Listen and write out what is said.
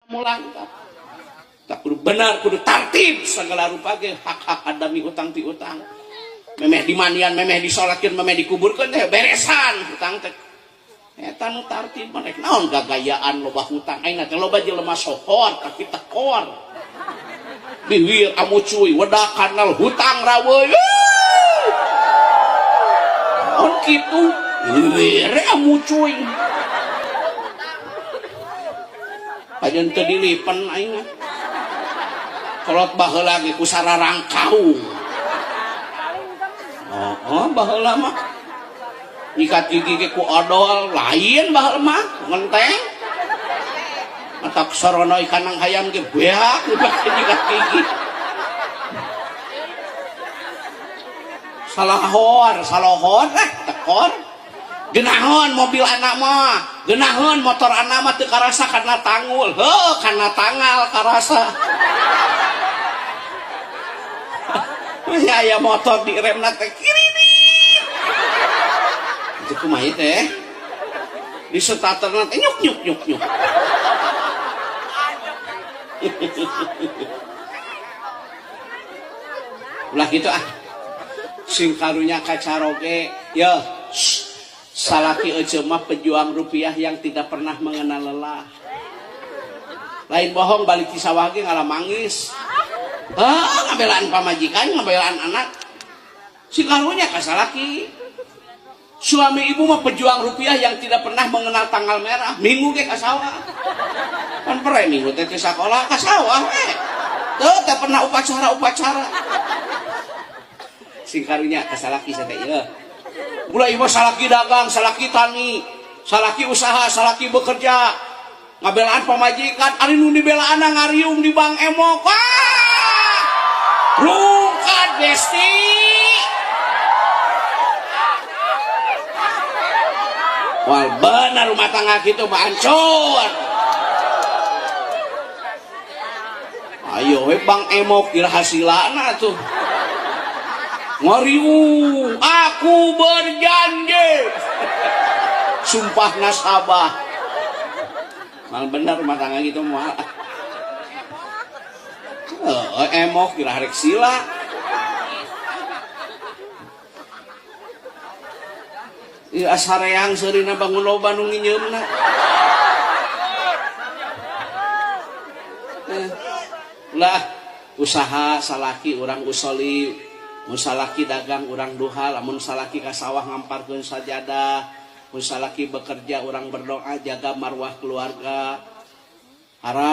Mulang tak kudu benar kudu tartib segala rupa ge hak-hak adami hutang piutang. Memeh dimandian, memeh disolatkeun, memeh dikuburkeun teh beresan hutang teh. Eta nu tartib mah rek naon gagayaan loba hutang aing teh loba jelema sohor tapi tekor. Biwir amucuy wedak kanal hutang raweuy. Naon kitu? Biwir amucuy. Pajen teu dilipen aing mah. Kolot baheula ge ku sararangkaung. Oh, baheula mah. Nyikat gigi ge ku odol, lain baheula mah ngenteng. Matak sorono ikan hayam ge beak dipake nyikat gigi. Salahor, salohor tekor. Genahon mobil anak mah, genahon motor anak mah teu karasa kana tanggul. Heuh, kana tanggal karasa. Ya aya motor di remna teh kiririt. Itu kumaha teh? Di starterna teh nyuk nyuk nyuk nyuk. Ulah kitu ah. Sing karunya kacaroge, yeuh. Salaki ece mah pejuang rupiah yang tidak pernah mengenal lelah. Lain bohong balik di sawah ge ngalamangis. Hah, ngabelaan pamajikan, ngabelaan anak. Si karunya ka salaki. Suami ibu mah pejuang rupiah yang tidak pernah mengenal tanggal merah. Minggu ge ka sawah. Pan pere minggu teh teu sakola ka sawah we. Teu teh pernah upacara-upacara. Sing karunya ka salaki teh ieu. Mulai ibu salaki dagang, salaki tani, salaki usaha, salaki bekerja, ngabelaan pamajikan, ari nu dibelaan ngariung di bank emok. Wah! Rungkad besti. Wal benar rumah tangga kitu mah hancur. Ayo we bank emok dirahasilana tuh. Ngariung, aku berjanji. Sumpah nasabah. Mal bener rumah tangga gitu moal. Emok kira harek sila. Ieu asareang seurina bangun loba nu nginyeumna. Lah usaha salaki urang usoli. Mun salaki dagang urang duha, lamun salaki ka sawah ngamparkeun sajadah, mun salaki bekerja urang berdoa jaga marwah keluarga. Haram.